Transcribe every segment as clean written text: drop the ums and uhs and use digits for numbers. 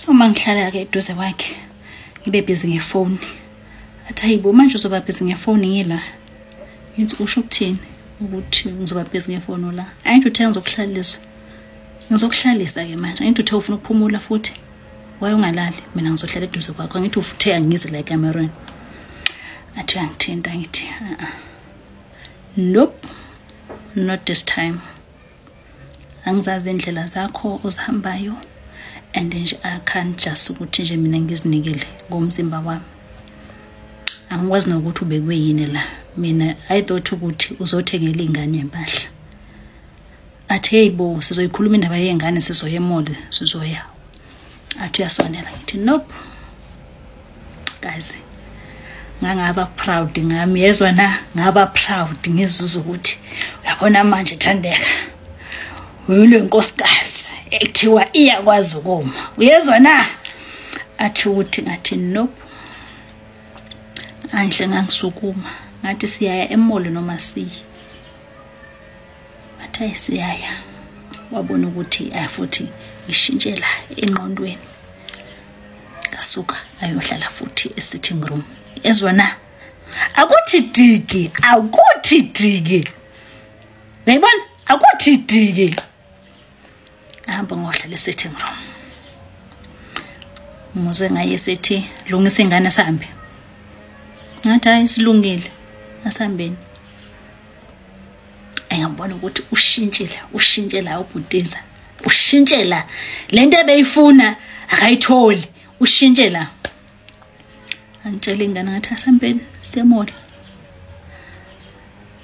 So mangihlala ke eduze kwakhe ngibe busy ngefoni, athi hayibo manje uzoba busy ngefoni ngila. Ngithi usho ukuthini ukuthi ngizoba busy ngefoni la? Angithi uthe ngizokuhlalisa, ngizokuhlalisa ke manje. Angithi uthe ufuna ukuphumula futhi, waye ungalali, mina ngizohlala eduze kwakho. Angithi uthe angizi la ekamerweni. Athi uyangithinta, ngithi nope, not this time. Angizazi indlela zakho ozihambayo and nje I can't just ukuthi nje mina ngizinikele ngomzimba wami. Angikwazi nokuthi ubekwe yini la. Mina I thought ukuthi uzothengela ingane impahla. Athi hey bo, sizoyikhuluma indaba yengane, sizoya e-mall, sizoya. Athi uyasondela, ngithi nope. Guys, ngangaba proud ngami, yezwa na, ngaba proud ngizuza ukuthi uyabona manje Thandeka, uyilo inkosikazi ekuthiwa iyakwazi ukuma, uyezwa na. Athi ukuthi, ngathi nope. Anhle ngangisukuma ngathi siyaya e-mall noma siyi. Ngathi ayi siyaya. Wabona ukuthi futhi ngishintshela engqondweni, ngasuka ayohlala futhi e-sitting room. Ezwa na, akuthi diki, akuthi diki, uyayibona, akuthi diki. Ahamba ngohlala e-sitting room, ngizwe ngaye sethi lungisa ingane sihambe. Ngathi hayi silungile, asihambeni. Engambona ukuthi ushintshile, ushintshela ubhutiza, ushintshela lento ebeyifuna akayitholi, ushintshela. Angitshela ingane ngathi asihambeni siye e-mall.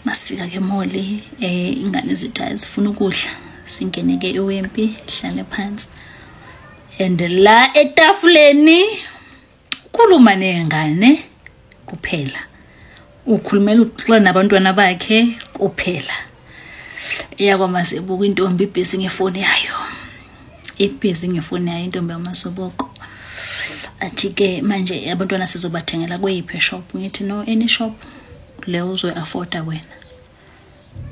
Masifika ke e-mall, ingane zithi azifuna ukudla, singene ke eWimpy, hlale phansi. And la etafuleni ukhuluma nengane kuphela, ukhulumela uxoxa nabantwana bakhe kuphela. EyakwaMazibuko intombi i-busy ngefoni yayo, i-busy ngefoni yayo intombi yamaZibuko. Athi ke manje abantwana sizobathengela kweyiphi shop? Ngithi no, any shop leyo uzoyi-afforda wena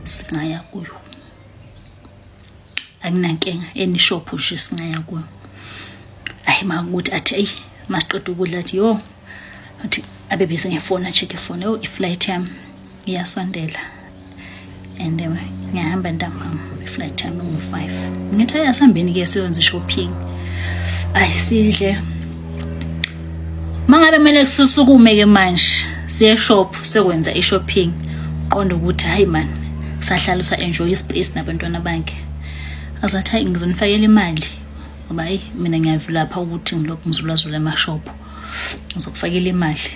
singaya kuyo, akunankinga, any shop nje singaya kuyo. Ayi makuthi athi ayi masiqeda ukudla, athi yo, athi abe busy ngefoni, a-check ifoni, oh i-flight yami iyasondela and ngiyahamba ntambama, i-flight yami ngu-5. Ngithi ayi asihambeni ke siyenze shopping. Ayi sidle, mangabe kumele sisukume ke manje siye shop sekwenza i-shopping, qonda ukuthi hayi man sahlala usa enjoy ispace nabantwana bakhe. Azathi hayi ngizonifakela imali ngoba hayi mina ngiyavilapha ukuthi ngilokhu ngizulazula emashop, ngizokufakela imali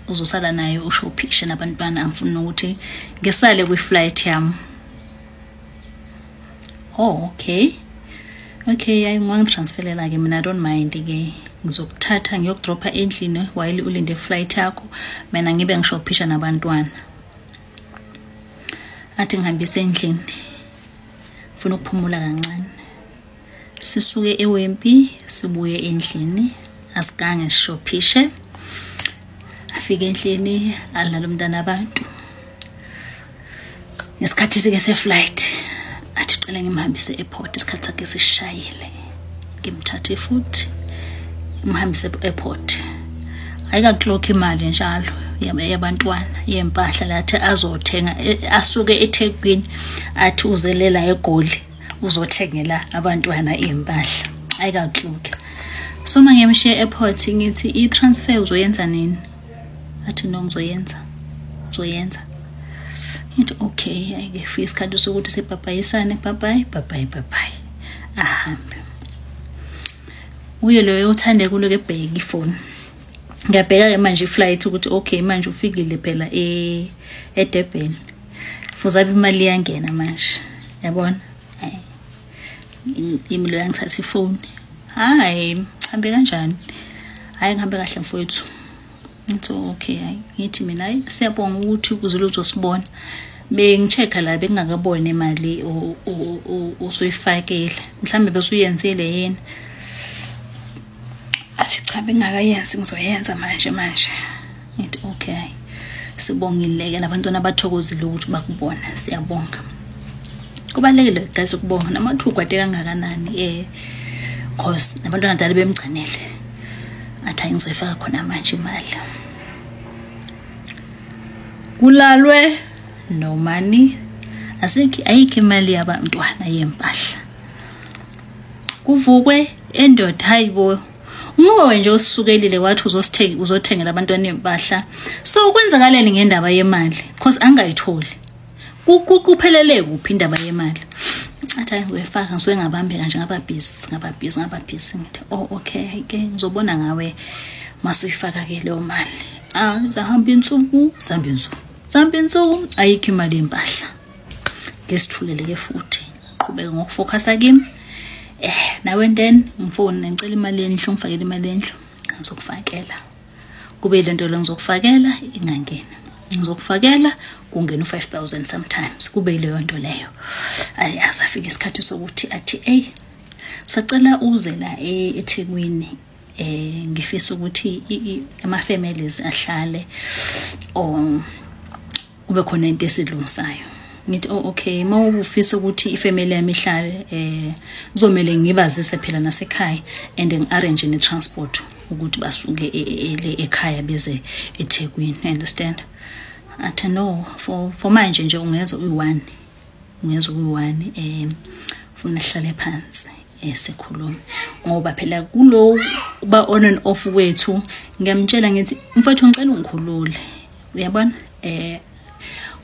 uzosala nayo ushophishe nabantwana, angifuni ukuthi ngisale kwi-flight yami. Oh okay okay, hayi ngiwangitransferela ke mina, I don't mind ke, ngizokuthatha ngiyokudropha endlini while ulinde flight yakho, mina ngibe ngishophisha nabantwana. Athi ngihambise endlini, ngifuna ukuphumula kancane. Sisuke eWimpy sibuye endlini, asikange sishophishe. Afike endlini alala umntana abantu. Ngesikhathi sike se-flight athi ucela ngimhambise airport, isikhathi sakhe sishayile. Ngimthathe futhi ngimhambise airport. Ayikaklokhi imali njalo yabantwana yempahla lathi azothenga, asuke eThekwini athi uzelela eGoli uzothengela abantwana impahla, ayikaklokhi. So mangimshiya airport ngithi i-transfer uzoyenza nini? Athi no ngizoyenza, uzoyenza. Ngithi okay, ayike kufika isikhathi sokuthi sibhabhayisane, bye bye bye bye bye bye, ahambe. Uye loyo uthande kuloke ebheka ifoni. Ngiyabheka ke manje i-flight ukuthi okay manje ufikile phela eDurban, fuze abe imali iyangena manje, yabona. Imi lo yangithatha ifoni, hayi hambe kanjani? Hayi ngihambe kahle mfowethu. Ngithi okay, hayi ngithi mina hayi siyabonga ukuthi uzile uzosibona, bengi-check-a la bengingakaboni imali osuyifakile, mhlawumbe besuyenzile yini? Athi cha bengingakayenzi, ngizoyenza manje manje. Ngithi okay, sibongile ke nabantwana bathokozile ukuthi bakubona, siyabonga. Kubalulekile guys ukubonga namathuba ade kangakanani, Cause nabantwana dala bemgcinile. Athi hayi ngizoyifaka khona manje imali. Kulalwe no money. Asikho ayikho imali yabantwana yempahla. Kuvukwe endoda hayibo. Nguwe nje osukelile wathi uzosithenga uzothengela abantwana impahla. So kwenzakaleni ngendaba yemali? Because angayitholi. Kuphelele kuphi indaba yemali? Athi hayi ngizoyifaka ngisuke ngabambeka nje ngaba busy ngaba busy ngaba busy. Ngithi oh okay ke ngizobona ngawe masuyifaka ke leyo mali. Ah zahamba insuku, zahamba insuku. Zahamba insuku ayikho imali yempahla. Ngesithulele ke futhi qhubeka ngokufocusa kimi. Now and then ngifone ngicela imali yendlu ngifakele imali yendlu ngizokufakela. Kube lento le ngizokufakela ingangena. Ngizokufakela kungena u5000 sometimes kube leyo nto leyo. Ayi asafika isikhathi sokuthi athi hey sacela uze la eThekwini ngifisa ukuthi ama families ahlale or kube khona into esilungisayo. Ngithi oh okay mawufisa ukuthi ifamily yami ihlale ngizomela ngibazise phela nasekhaya and ngiarrange ne transport ukuthi basuke ekhaya beze eThekwini, understand? Athi no for manje nje ungeza uyi1 ungeza uyi1 ufuna sihlale phansi sekhuluma ngoba phela kulo ba on and off kwethu. Ngiyamtshela ngithi mfowethu ngicela ungikhulule, uyabona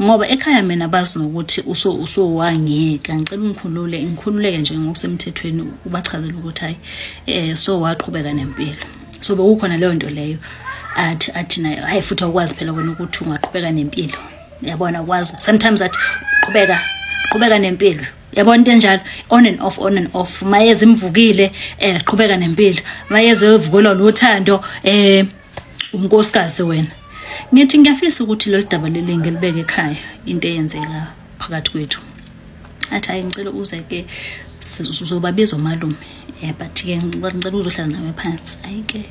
ngoba ekhaya mina bazi nokuthi usowangiyeka ngicela ungikhulule ngikhululeke nje ngokusemthethweni ubachazela ukuthi hayi so waqhubeka nempilo. So bekukhona leyo nto leyo athi naye hayi futhi awukwazi phela wena ukuthi ungaqhubeka nempilo, uyabona ukwazi sometimes athi qhubeka nempilo, yabona into enjalo on and off on and off. Mayeze imvukile qhubeka nempilo, mayeze evukelwa nothando unkosikazi wena. Ngithi ngiyafisa ukuthi lolu daba leli ngilibeke ekhaya into eyenzeka phakathi kwethu. Athi hayi ngicela uze ke uzobabiza umalume but ke ngicela uzohlala nawe phansi. Hayi ke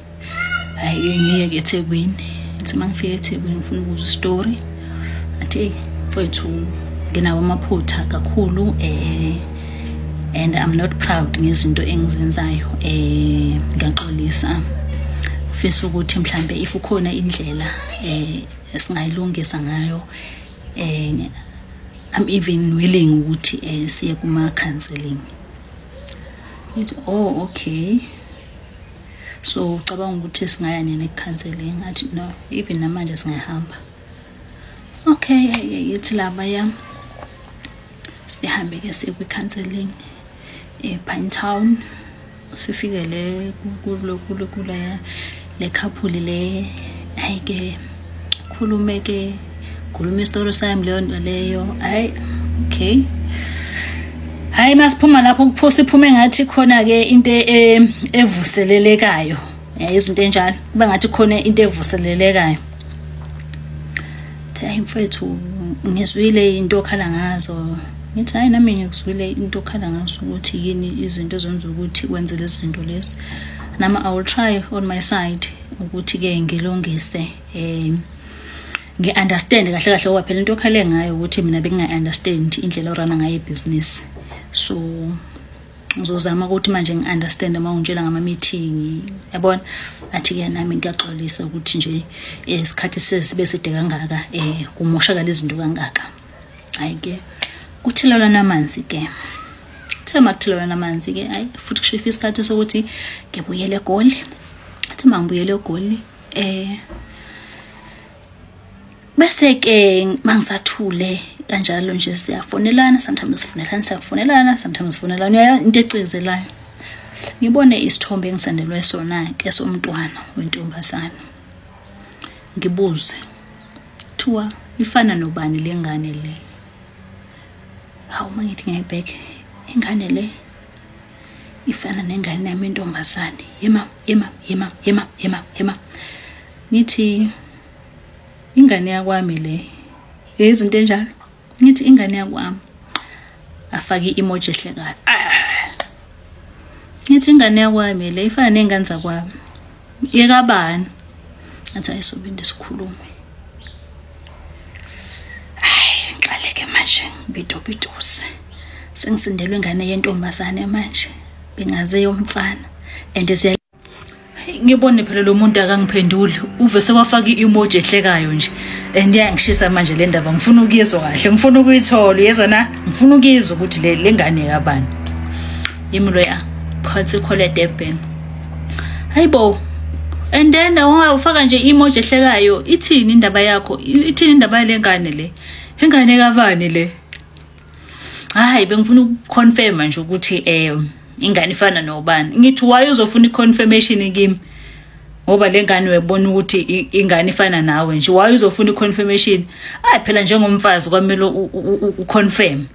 hayi ngiye ke eThekwini. Ngithi mangifika eThekwini ngifuna ukuzwa story. Athi hey mfowethu nginawo amaphutha kakhulu and I'm not proud ngezinto engizenzayo ngiyaxolisa. Ufisa ukuthi mhlambe if ukhona indlela esingayilungisa ngayo I'm even willing ukuthi siye kuma counseling. Ngithi oh okay so ucabanga ukuthi singaya nini counseling? Athi no even namanje singahamba. Okay yithi laba yami sihambe ke siye kwi counseling ePine Town. Sifike le kulo kula le couple le hayi ke khulume ke khuluma isitori sami leyo nto leyo. Hayi okay hayi masiphuma lapho kuphosa iphume ngathi khona ke into evuselelekayo, izinto enjalo kuba ngathi khona into evuselelekayo. Athi hayi mfethu ngizwile into okhala ngazo. Ngithi hayi nami ngikuzwile into okhala ngazo ukuthi yini izinto ezenza ukuthi wenze lezi zinto lezi. Nami I will try on my side ukuthi ke ngilungise ngi-understand kahle kahle ngoba phela into okhale ngayo ukuthi mina benginga-understand indlela orana ngayo ibhizinisi. So ngizozama ukuthi manje ngi-understand uma ungitshela ngama-meeting, yabona. Athi ke nami ngiyaxolisa ukuthi nje isikhathi sesibe side kangaka kumoshakala izinto kangaka. Hayi ke kuthelelana amanzi ke. Kuthe makuthelelana amanzi ke hayi futhi kushifa isikhathi sokuthi ngibuyele eGoli. Athi mangibuyele eGoli bese ke mangisathule kanjalo nje siyafonelana sometimes sifonelana siyafonelana sometimes sifonelana into ecizelayo. Ngibone isithombe engisendelwe sona ke somntwana wentombazana. Ngibuze kuthiwa ifana nobani lengane le? Hawu mangithi ngiyayibheka ingane le ifana nengane yami intombazane. Yema yema yema yema yema yema. Ngithi ingane yakwami le, izinto enjalo. Ngithi ingane yakwami afake i-emoji ehlekayo. Ngithi ingane yakwami le ifana nengane zakwami. Yekabani? Athi ayisobinde sikhulume. Hayi ngiqale ke manje ngibidobidose. Sengisindelwe ingane yentombazane manje bengaze yomfana. And siya ngibone phela lo muntu akangiphenduli, uve sewafaka i-emoji ehlekayo nje. And iyangishisa manje le ndaba, ngifuna ukuyizwa kahle, ngifuna ukuyithola, uyezwa na? Ngifuna ukuyizwa ukuthi le ngane kabani. Yimi loya phansi khole Durban. Hayibo. And then ufaka nje i-emoji ehlekayo, ithini indaba yakho? Ithini indaba yale ngane le? Ingane kabani le? Hayi, bengifuna ukuconfirm nje ukuthi ingane ifana nobani. Ngithi why uzofuna iconfirmation kimi? Ngoba le ngane uyabona ukuthi ingane ifana nawe nje, why uzofuna iconfirmation? Hayi phela njengomfazi kwamele uconfirm.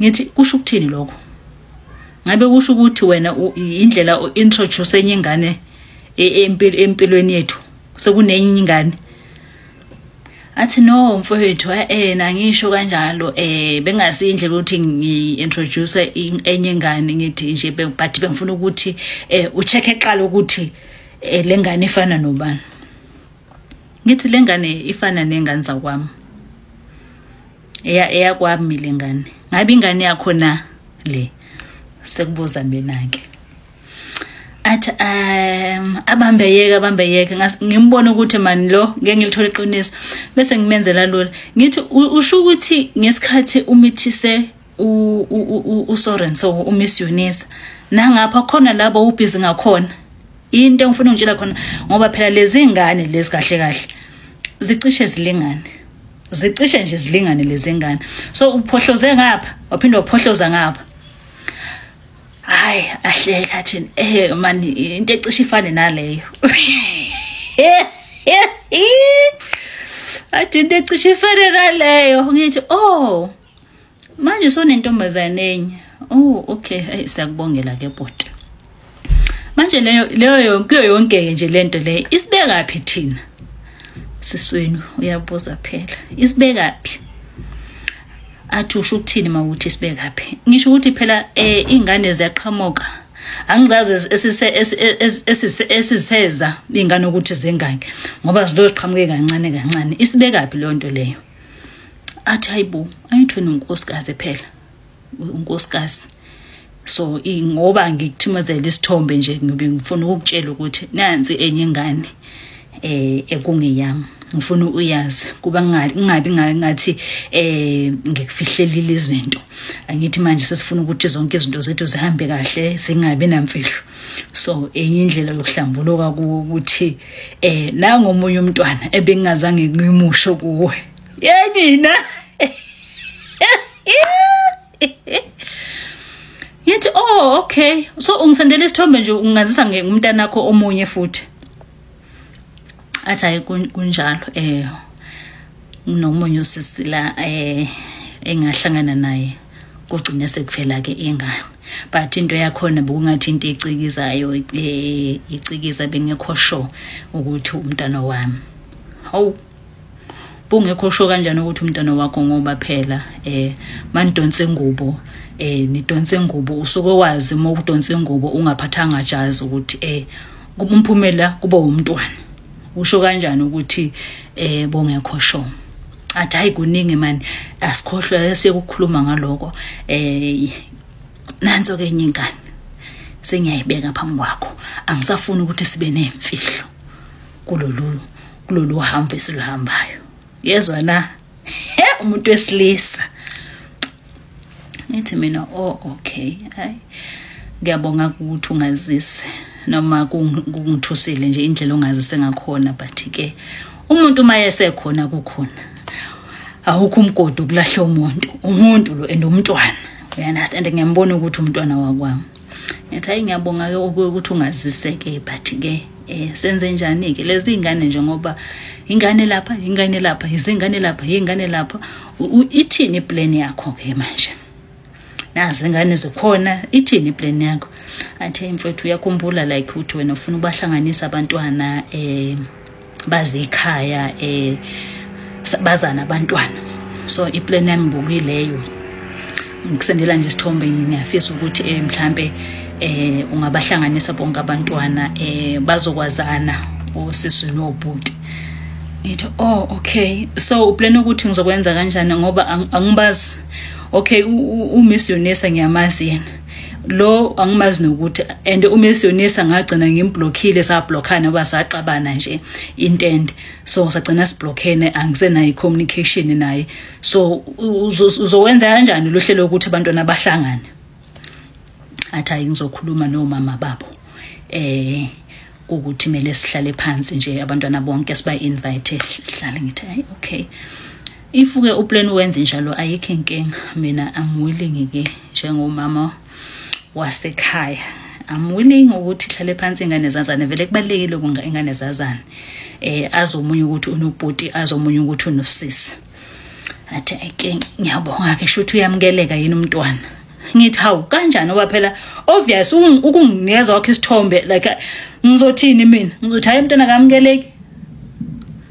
Ngithi kusho ukuthini lokho? Ngabe kusho ukuthi wena indlela o-introduce enye ingane empilweni yethu, sekunenye ingane. Athi no mfowethu, nangisho kanjalo, bengasi indlela ukuthi ngi-introduce enye ingane, ngithi nje but bengifuna ukuthi ucheck eqala ukuthi le ngane ifana nobani. Ngithi le ngane ifana nengane zakwami, eyakwami le ngane. Ngabe ingane yakho na le? Sekubuza mina ke. Athi abambe yeke, ngimbona ukuthi mani lo ngeke ngilithole iqiniso, bese ngimenzela lula. Ngithi usho ukuthi ngesikhathi umithise uSoren, so uMiss nangapha khona labo ubhizi ngakhona. Into engifuna ukutshela khona, ngoba phela lezi ngane lezi kahle kahle zicishe zilingane, zicishe nje zilingane lezi ngane. So uphohloze ngapha waphinde waphohloza ngapha. Hayi, ahleka athi mani into ecishe ifane naleyo. Athi into ecishe ifane naleyo. Ngithi oh manje sonentombazane enye. Oh okay, hey siyakubongela ke bhuti. Manje leyo kuyo yonke nje lento le isibeka phi thina? Siswenu uyabuza phela. Isibeka phi? Athi usho ukuthini mawuthi isibeka phi? Ngisho ukuthi phela ingane ziyaqhamuka. Angizazi esiseza ingane ukuthi zingaki, ngoba ziloziqhamuke kancane kancane. Isibeka phi leyo nto leyo? Athi hayibo, ayithweni unkosikazi phela. Unkosikazi. So ngoba ngikuthimazela isithombe nje, ngibe ngifuna ukukutshela ukuthi nansi enye ingane ekungeyami. Ngifuna uyazi kuba ngingabi ngathi ngikufihlelile izinto. Angithi manje sesifuna ukuthi zonke izinto zethu zihambe kahle, singabi namfihlo. So enye indlela yokuhlambuluka ukuthi nangomunye umntwana ebengingazange ngimusho kuwe. Yenina. Ngithi oh okay, so ungisendela isithombe nje ungazisa ngumntana wakho omunye futhi. Athi hayi kunjalo, nomunye usisi la engahlangana naye kugcine sekuvela ke ingane. But into yakhona bekungathi into ecikizayo, icikiza, bengekho sure ukuthi umntana wami. Hawu, bungekho sure kanjani ukuthi umntana wakho? Ngoba phela manidonse ingubo, nidonse ingubo, usuke wazi uma udonse ingubo ungaphathanga jazi ukuthi umphumela kuba umntwana. Usho kanjani ukuthi bongekho sure? Athi hayi kuningi mani, asikhohlwa sekukhuluma ngaloko. Nanso ke enye ingane sengiyayibeka phambi kwakho, angisafuni ukuthi sibe nemfihlo kulolu hambo esiluhambayo. Yezwa na umuntu wesilisa. Ngithi mina oh okay, hayi ngiyabonga ukuthi ungazise, noma kungithusile nje indlela ongazise ngakhona, but ke umuntu uma esekhona kukhona, awukho umgodi ukulahla umuntu lo and umntwana, you understand? Ngiyambona ukuthi umntwana wakwami. Ngithi hayi ngiyabonga ke ukuthi ungazise ke, but ke senze njani ke lezi ingane nje, ngoba ingane lapha, ingane lapha, izingane lapha, ingane lapha. Ithini iplan yakho ke manje? Nazi ingane zikhona, ithini iplan yakho? Athi mfethu uyakhumbula like uthi wena ufuna ubahlanganisa abantwana bazikhaya bazana abantwana. So iplan yami bukuyileyo, ngikusendela nje isithombe, ngiyafisa ukuthi mhlambe ungabahlanganisa bonke abantwana bazokwazana osisi nobhuti. Ngithi oh okay, so uplan ukuthi ngizokwenza kanjani ngoba angibazi. Okay, uMiss Yunesa ngiyamazi yena. Lo angimazi nokuthi and uMissionisa ngagcina ngimblockile, sablockana ngoba saxabana nje intende, so sagcina siblockene, angisenayo i-communication naye. So uzowenza kanjani lo hlelo ukuthi abantwana bahlangane? Athi hayi, ngizokhuluma nomama babo ukuthi kumele sihlale phansi nje abantwana bonke siba invite hlale. Ngithi hayi, okay, if ke uplan wenze njalo ayikho inkinga. Mina I'm willing ke, njengomama wasekhaya I'm willing ukuthi hlale phansi ingane zazane. Vele kubalekile ukunga ingane zazane, azomunye ukuthi unobhuti, azomunye ukuthi unosisi. Athi ake ngiyabonga ke, shuthi uyamukeleka yini umntwana? Ngithi hawu, kanjani? Ngoba phela obvious ukunginikeza wakho isithombe, like ngizothini mina? Ngizothi hayi, umntwana akamukeleki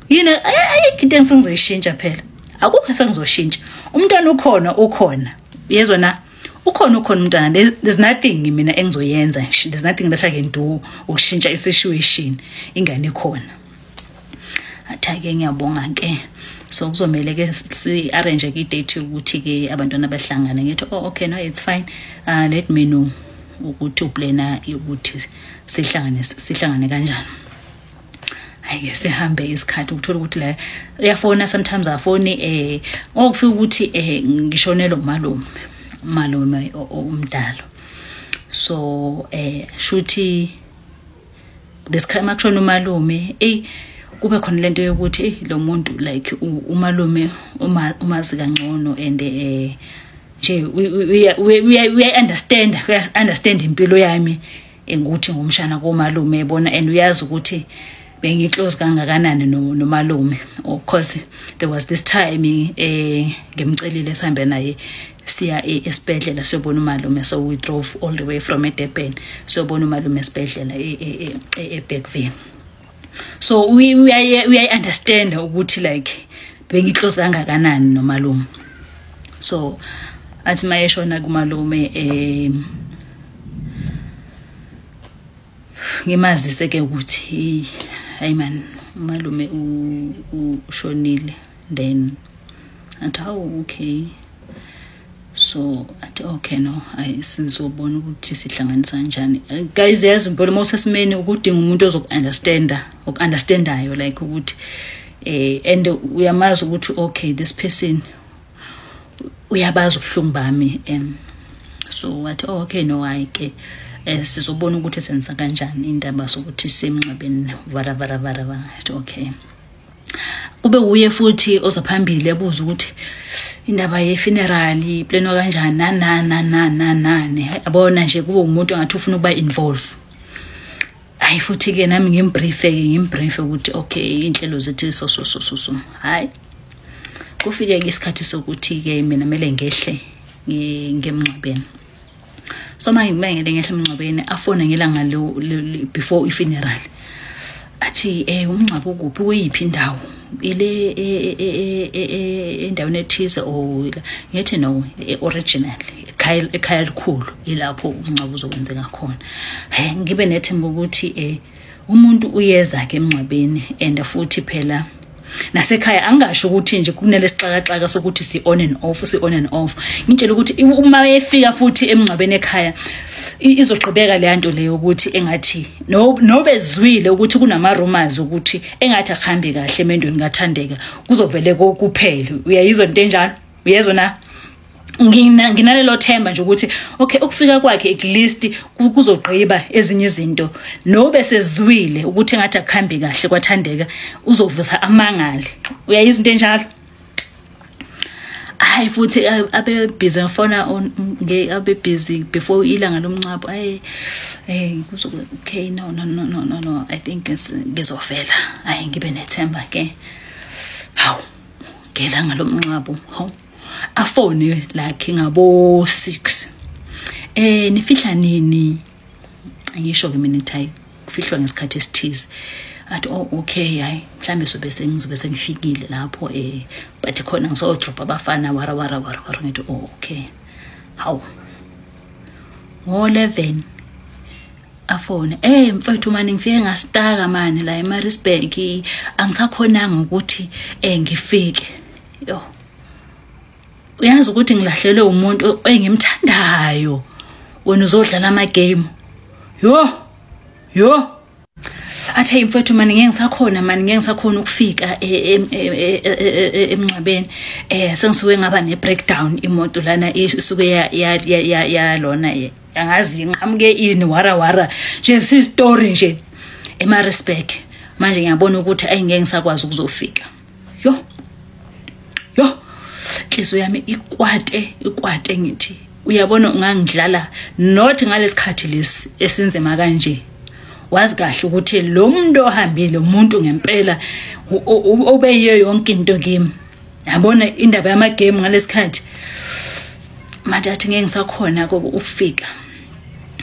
yini? Ayikho into engisengizoyishintsha phela, akukho esengizoshintsha. Umntwana ukhona, ukhona, yezwa na? Ukhona, ukhona umntwana. There's nothing mina engizoyenza, there's nothing that I can do ukushintsha i-situation, ingane ikhona. Athi-ke ngiyabonga ke, so kuzomele ke si-arrange ke i-date yokuthi ke abantwana bahlangane. Ngithi oh okay, no, it's fine, let me know ukuthi uplana ukuthi sihlangane kanjani. Hayi ke, sihambe isikhathi, ukuthola ukuthi la uyafona, sometimes afoni. Ngokufika ukuthi ngishonelwe umalume, umalume omdala. So shuthi lesikhathi makushona umalume, ey, kube khona lento yokuthi ey, lo muntu like umalume umazi kangcono and nje uya understand, uya understand impilo yami engukuthi ngumshana komalume ebona, and uyazi ukuthi bengiclose kangakanani nomalume. Of course there was this time ngimcelile sihambe naye siya esibhedlela siyobona umalume. So we drove all the way from eDurban siyobona umalume esibhedlela eBergville. So we understand ukuthi like bengiclose kangakanani nomalume. So athi mayeshona kumalume, ngimazise ke ukuthi hayi man, umalume ushonile. Then athi hawu, okay. So athi okay, no, ayi, sizobona ukuthi sihlanganisa kanjani. Guys, yazi impilo uma usesimeni ukudinga umuntu ozoku-understanda, oku-understandayo, like ukuthi and uyamazi ukuthi okay, this person uyabazi ubuhlungu bami. So wathi oh okay, no, hayi ke, sizobona ukuthi senza kanjani indaba sokuthi semngcwabeni, vara vara vara vara. Athi okay, kube uye futhi ozaphambili ebuza ukuthi indaba ye-funeral iplanwa kanjani, na na na na nani, yabona nje kube umuntu engathi ufuna ukuba involve. Hayi futhi ke nami ngimbriefe ke, ngimbriefe ukuthi okay, inhlelo zethu so so so so so. Hayi, kufike ke isikhathi sokuthi ke mina kumele ngehle ngemngcwabeni. So manje ngimengele ngehle emngcwabeni, afone ngelanga before i-funeral, athi umngcwabo ukuphi, kuyiphi indawo, ile endaweni ethize or? Ngithi no, original ekhaya, ekhaya elikhulu, ilapho umngcwabo uzokwenzeka khona. Hey, ngibe nethemba ukuthi umuntu uyeza ke emngcwabeni, and futhi phela nasekhaya angasho ukuthi nje kunalesixakaxaka sokuthi si on and off, si on and off. Ngitshela ukuthi uma efika futhi emngcwabeni ekhaya, izoqhubeka le nto leyo ukuthi engathi no nobezwile ukuthi kunama rumors ukuthi engathi akuhambi kahle emendweni kaThandeka, kuzovele kuphele. Uyayizwa into enjalo? Uyezwa na? Nginalelo themba nje ukuthi okay, ukufika kwakhe at least kuzogqiba ezinye izinto, nobe sezwile ukuthi engathi akuhambi kahle kwaThandeka, uzovusa amangale. Uyayizwa into enjalo? Hayi futhi abe busy ngifona nge abe busy before ilanga lomngcwabo. Hayi, kuzo okay, no no no no no no, I think ngizofela. Hayi, ngibe nethemba ke. Hawu, ngelanga lomngcwabo, hawu, afone like ngabo 6, nifihla nini? Ngisho ke mina ngithi hayi, kufihlwa ngesikhathi esithize. Athi oh okay, hayi, mhlambe sobe sengizobe sengifikile lapho, but khona ngisodrop abafana, wara wara wara wara. Ngithi oh okay. Hawu, ngo 11 afone, mfethu mani, ngifike ngastaka mani la eMaritzburg, angisakhonanga ukuthi ngifike. Yo, uyazi ukuthi ngilahlelwe umuntu engimthandayo. Wena uzodlala ama game. Yo. Yo. Athi hey mfethu mani ngeke ngisakhona mani ngeke ngisakhona ukufika emngcwabeni. Sengisuke ngaba ne breakdown imoto lana isuke ya lona angazi ngiqhamuke ini wara wara nje si story nje eMaritzburg. Manje ngiyabona ukuthi ayingeke ngisakwazi ukuzofika. Yo. Yo. Inhliziyo yami ikwate ngithi uyabona ungangidlala not ngalesikhathi lesi esinzima kanje. Wazi kahle ukuthi lo muntu ohambile umuntu ngempela obeyiyo yonke into kimi. Yabona indaba yama game ngalesikhathi. Manje athi ngeke ngisakhona ukufika.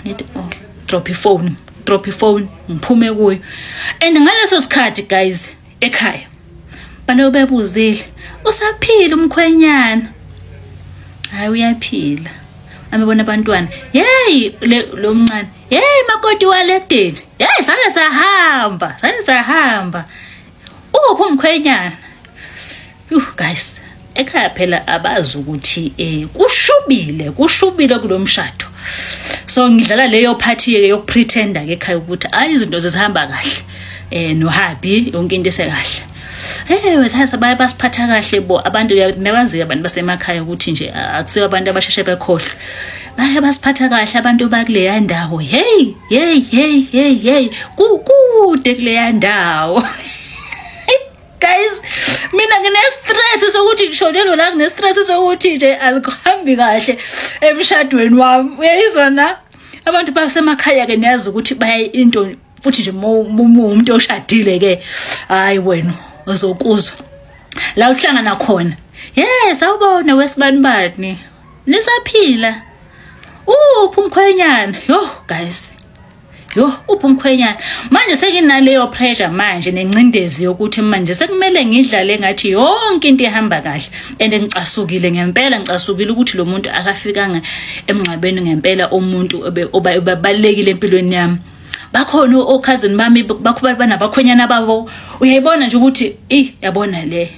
Ngithi oh drop iphone ngiphume kuyo. And ngaleso sikhathi guys ekhaya balobe bebuzile usaphila umkhwenyana. Hayi uyaphila. Amebona abantwana. Hey lo mncane. Hey makoti waledeni. Hey sale sahamba. Sale sahamba. Uphi umkhwenyana? Guys, ekhaya phela abazi ukuthi kushubile kulomshado. So ngidlala leyo party yokupretenda ke ekhaya ukuthi ayi izinto zihamba kahle. No happy yonke into esekahle. Hey wethatha baye basiphatha kahle bo abantu nabaziyo abantu basemakhaya ukuthi nje akusiyo abantu abasheshe bekhohlwe. Baye basiphatha kahle abantu bakuleya ndawo. Hey hey hey hey hey kukude kuleya ndawo. Guys, mina ngine stress sokuthi ngishonelwe la ngine stress sokuthi nje azikuhambi kahle emshadweni wami. Uyayizwa na? Abantu basemakhaya ke niyazi ukuthi baye into futhi nje umuntu oshadile ke hayi wena uzokuzwa la uhlangana khona. Yes, awubona wesibani bani nisaphila uphi umkhwenyana. Yo guys, yo uphi umkhwenyana. Manje sekinaleyo pressure manje nencindezi yokuthi manje sekumele ngidlale ngathi yonke into ihamba kahle. And ngicasukile ngempela, ngicasukile ukuthi lo muntu akafikanga emngcwabeni ngempela, umuntu obalekile empilweni yami. Bakhona o-cousin bami bakho banabakhwenyana babo. Uyayibona nje ukuthi yabona le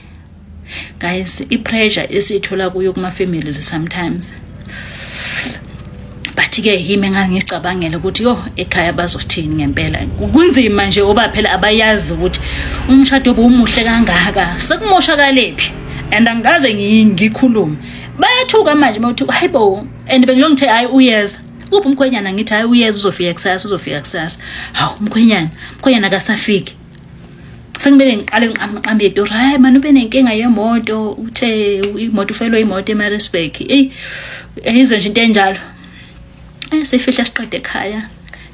guys i-pressure esithola kuyo kuma families sometimes. But ke yimi engangicabangela ukuthi yo ekhaya bazothini ngempela. Kunzima nje oba phela abayazi ukuthi umshado obuhle kangaka sekumoshakalephi. And angikaze ngikhulume. Bayathuka manje mawuthi hayibo and bengilongithe hayi uyeza. Uphi umkhwenyana? Ngithi hayi uyeza uzofika kusasa, uzofika kusasa. Hawu umkhwenyana akasafiki. Sengibele ngiqale ngiqambe itori. Hayi man ube nenkinga yemoto, uthe imoto ufelwe imoto eMaritzburg. Ey eyizwe nje into enjalo. Sifihla siqede ekhaya.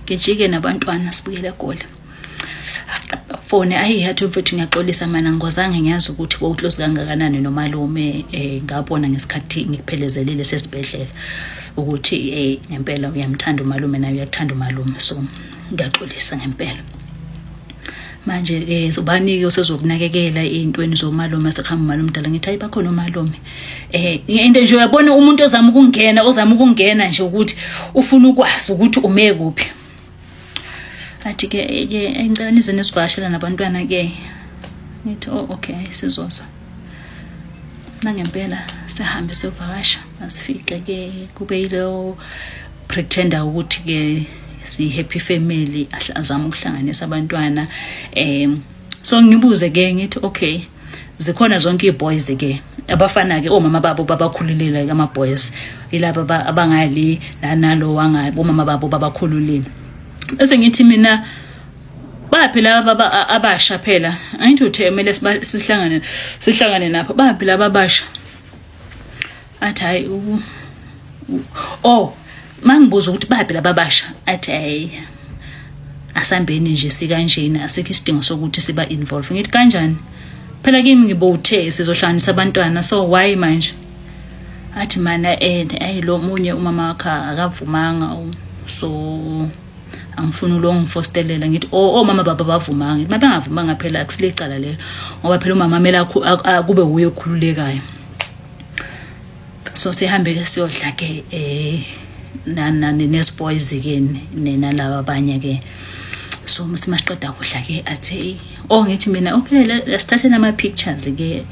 Ngijike nabantwana sibuyele eGoli. Fone ayi yathi mfethu ngiyaxolisa mana ngozange ngiyazi ukuthi bowuclose kangakanani nomalume. Ngabona ngesikhathi ngikuphelezelile sesibhedlela ukuthi ngempela uyamthanda umalume naye uyakuthanda umalume, so ngiyaxolisa ngempela. Manje ubanike usezokunakekela ey'ntweni zomalume sekuhamba umalume mdala. Ngithi hayi bakhona umalume. Into nje uyabona umuntu ozama ukungena nje ukuthi ufuna ukwazi ukuthi ume kuphi. Athi ke ngicela nize nisivakashela nabantwana ke. Ngithi oh okay sizoza. Nangempela sihambe siyovakasha. Asifike ke kube yileyo pretender ukuthi ke si happy family, azama ukuhlanganisa abantwana. So ngibuze ke ngithi okay zikhona zonke iboys ke abafana ke omama babo babakhululela ama boys ilaba abangali nalo wanga omama babo babakhululile. Bese ngithi mina baphi laba abasha phela angithi uthe kumele sihlangane napha baphi laba abasha. Athi hayi oh mangibuza ukuthi baphi laba abasha athi hayi asambeni nje sikanjena asikho isidingo sokuthi siba involve. Ngithi kanjani phela kimi ngibothe sizohlanganisa abantwana so why manje? Athi mana ayi lo munye umama wakhe akavumanga so angifuni lo ngifostelela. Ngithi oh mama baba bavumanga. Ngithi mabangavumanga phela akusilecala lelo ngoba phela umama mele kube uye okhululekayo. So sihambe ke siyodla ke nana nesboys ke nalaba abanye ke. So masiqeda kudla ke athi oh ngithi mina okay sithathe nama pictures ke,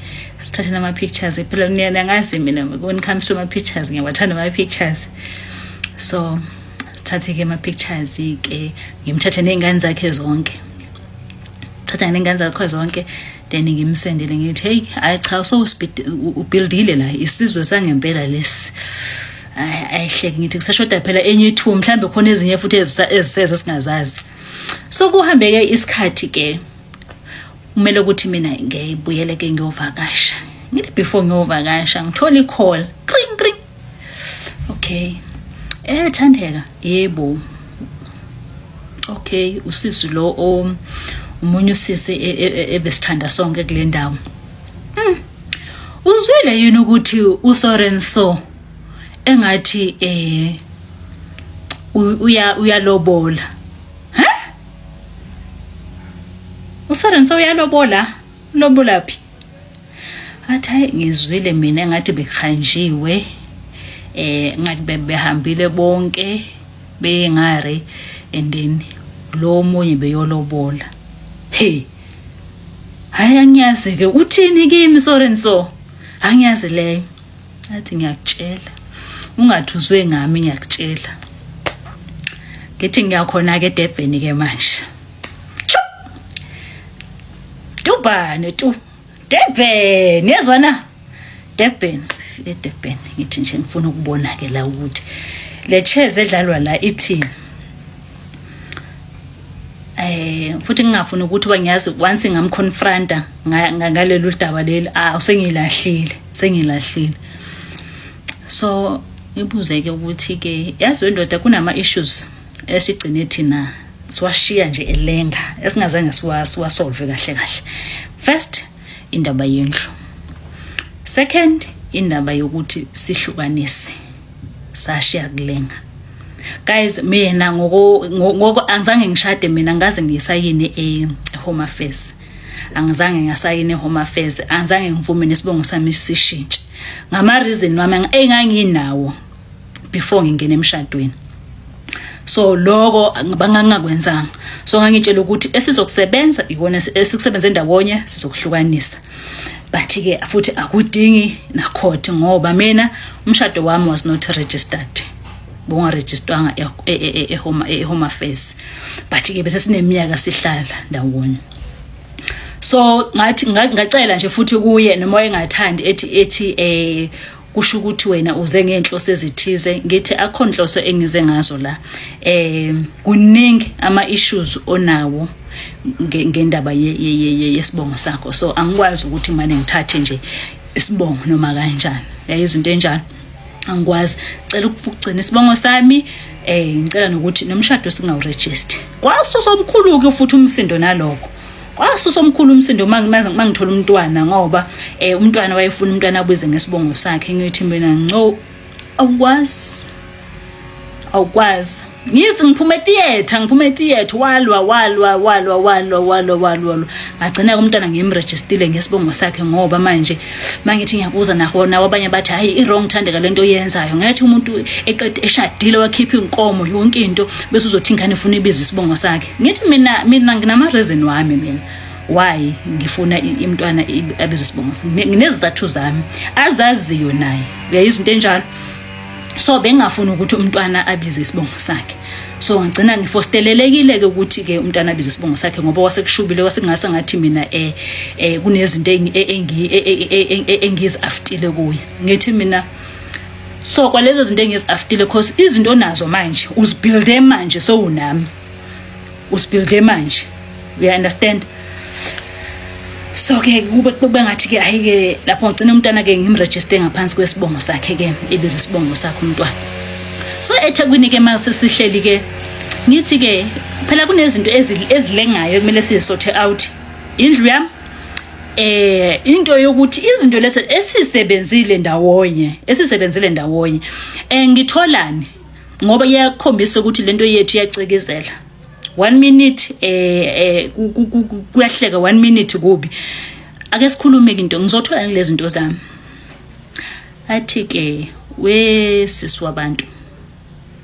sithathe nama pictures phela ngiyangazi mina when it comes to my pictures ngiyawathanda my pictures. So Sithathe ke ama pictures ke, ngimthathe nezingane zakhe zonke, thatha nengane zakhe zonke, then ngimsendele ngithi, "Hey, hayi cha, so ubuildile la isizwe sangempela lesi." Ayihleke, ngithi kusashoda phela enye ithu, mhlambe khona ezinye futhi eziseze singazazi. So kuhambeke isikhathi ke, kumele ukuthi mina ngiyibuyele ke ngiyovakasha. Ngithi before ngiyovakasha ngithola i-call, kring kring. Okay, Thandeka. Yebo. Okay, usisi lo omunye usisi ebesithanda sonke kule ndawo. Uzwile yini ukuthi uSorenso engathi uya uyalobola? Ha? USorenso uyalobola? Lobola phi? Athi, "Hayi, ngizwile mina engathi bekhanjiwe, ngathi behambile bonke bengare, and then lo munye beyolobola." Hey, hayi, angiyazi ke uthini kimi Sorenso, angiyazi leyo. Athi, "Ngiyakutshela, ungathi uzwe ngami, ngiyakutshela." Ngithi ngiyakhona ke eDurban ke manje. Dubane tu Durban, yezwana, Durban, eDurban. Ngithi nje ngifuna ukubona ke la ukuthi le chess edlalwa la ithini, futhi ngingafuni ukuthi bangiyazi once ngamconfronta ngalelu daba leli, ah, sengilahlile, sengilahlile. So ibuze ke ukuthi ke, yazi wendoda, kunama issues esigcine thina siwashiya nje elenga, esingazange siwasolve kahle kahle. First, indaba yendlu. Second, indaba yokuthi sihlukanise, sashiya kulenga. Guys, mina ngoko angizange ngishade, mina ngaze ngisayine e-Home Affairs, angizange ngasayina e-Home Affairs, angizange ngivume nesibongo sami sishintshe ngama reason wami enganginawo before ngingena emshadweni. So lokho bangangakwenzanga. So ngangitshela ukuthi esizokusebenza ikona esikusebenza ndawonye, sizokuhlukanisa, but ke futhi akudingi na court ngoba mina umshado wami was not registered, bongarejistwanga e-Home Affairs, but ke bese sineminyaka sihlala ndawonye. So ngathi ngacela nje futhi kuye, noma wayengathandi, ethi kusho ukuthi wena uze ngenhloso ezithize. Ngithi akho nhloso engize ngazo la, kuningi ama issues onawo ngendaba yesibongo sakho, so angikwazi ukuthi manje ngithathe nje isibongo noma kanjani, yayizinto enjalo, angikwazi. Cela ukugcina isibongo sami, ngicela nokuthi nomshado singawuregister. Kwasusa omkhulu ke futhi umsindo nalokho, kwasusa omkhulu umsindo mangithola umntwana, ngoba umntwana wayefuna umntwana abuze ngesibongo sakhe. Ngithi mina, "Nco, awukwazi, awukwazi." Ngizi ngiphuma etheater, ngiphuma etheater, walwa, walwa, walwa, walwa, walwa, walwa, ngagcina umntwana ngimregistile ngesibongo sakhe, ngoba manje mangithi ngiyabuza naho nawo abanye bathi, "Hayi, i-wrong Thandeka lento oyenzayo." Ngathi umuntu eqede eshadile, wakhipha inkomo, yonke into, bese uzothi ingane ifuna ibizwe isibongo sakhe. Ngithi mina nginama reason wami mina why ngifuna imntwana abizwe isibongo, nginezizathu zami azaziyo naye, uyayizwa into enjalo. So bengingafuni ukuthi umntwana abize isibongo sakhe, so ngigcina ngifostelelekile ke ukuthi ke umntwana abize isibongo sakhe, ngoba wasekushubile, wasengase ngathi mina kunezinto engizi-aftile kuye. Ngithi mina, so kwalezo zinto engizi-aftile, cause izinto onazo manje uzibuilde manje, so unami uzibuilde manje, you understand? So ke kube ngathi ke hayi ke, lapho ngicina umntwana ke ngimregister ngaphansi kwesibongo sakhe ke, ebizwa isibongo sakhe umntwana. So eThekwini ke mase sihleli ke, ngithi ke phela kunezinto ezilengayo kumele sizisorte out, indlu yami, into yokuthi izinto lezi esisebenzile ndawonye, esisebenzile ndawonye, ngitholani, ngoba iyakhombisa ukuthi lento yethu iyacikizela. One minute kuyahleka, one minute kubi. Ake sikhulume into, ngizothola lezi zinto zami. Athi ke, "Wesisi wabantu,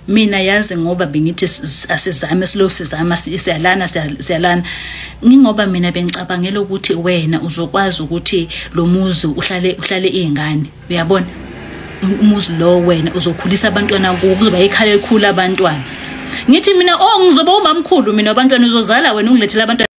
mina yazi ngoba bengithi asizame silo sizama, siyalana, siyalana, ngingoba mina bengicabangela ukuthi wena uzokwazi ukuthi lo muzi uhlale izingane, uyabona, umuzi lo wena uzokhulisa abantwana kuwo, kuzoba ikhaya elikhulu abantwana." Ngithi mina, oh, ngizoba umamkhulu mina wabantwana, uzozala wena ungilethele abantwana.